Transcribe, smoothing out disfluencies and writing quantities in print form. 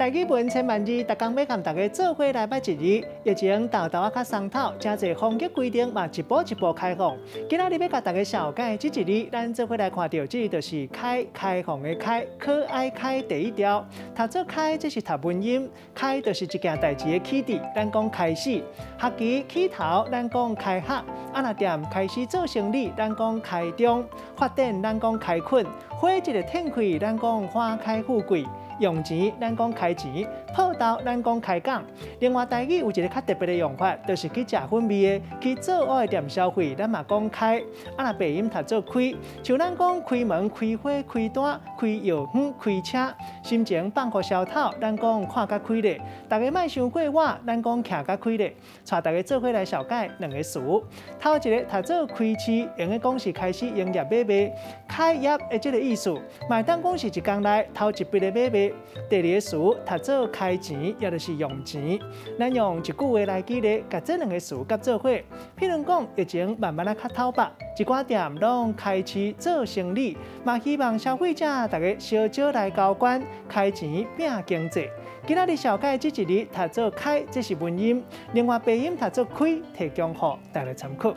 台語文千萬字，逐工欲共大家做伙來捌一字。疫情沓沓仔較鬆透，誠濟防疫規定嘛一步一步開放。今仔日欲共大家紹介這一字，咱做伙來看著，這個就是開開放的開，可愛開第一條。讀做開，這是讀文音，開就是一件代誌的起始，咱講開始。學期起頭，咱講開學。啊，若店開始做生理，咱講開張。發展，咱講開墾。花一个展開，咱講花開富貴。用錢，咱講開錢；鋪頭，咱講開講。另外，台語有一个較特別的用法，就是去食粉味的，去做烏的店消費，咱嘛講開。啊，若白音讀做開，像咱講開門、開花、開單、開藥方、開車，心情放予消透，咱講看較開咧。大家莫傷過我，咱講徛較開咧。帶大家做伙來紹介兩个詞。頭一个讀做開市，用咧講是開始營業買賣、開業的這个意思，嘛會當講是一工內頭一筆的買賣。第二个詞讀做開錢，也就是用錢。咱用一句話來舉例，共這兩个詞佮做伙。譬如講，疫情慢慢仔較透白，一寡店攏開始做生理，嘛希望消費者大家相少來交關，開錢拼經濟。今仔日紹介這一字讀做開，這是文音；另外白音讀做開，提供予大家參考。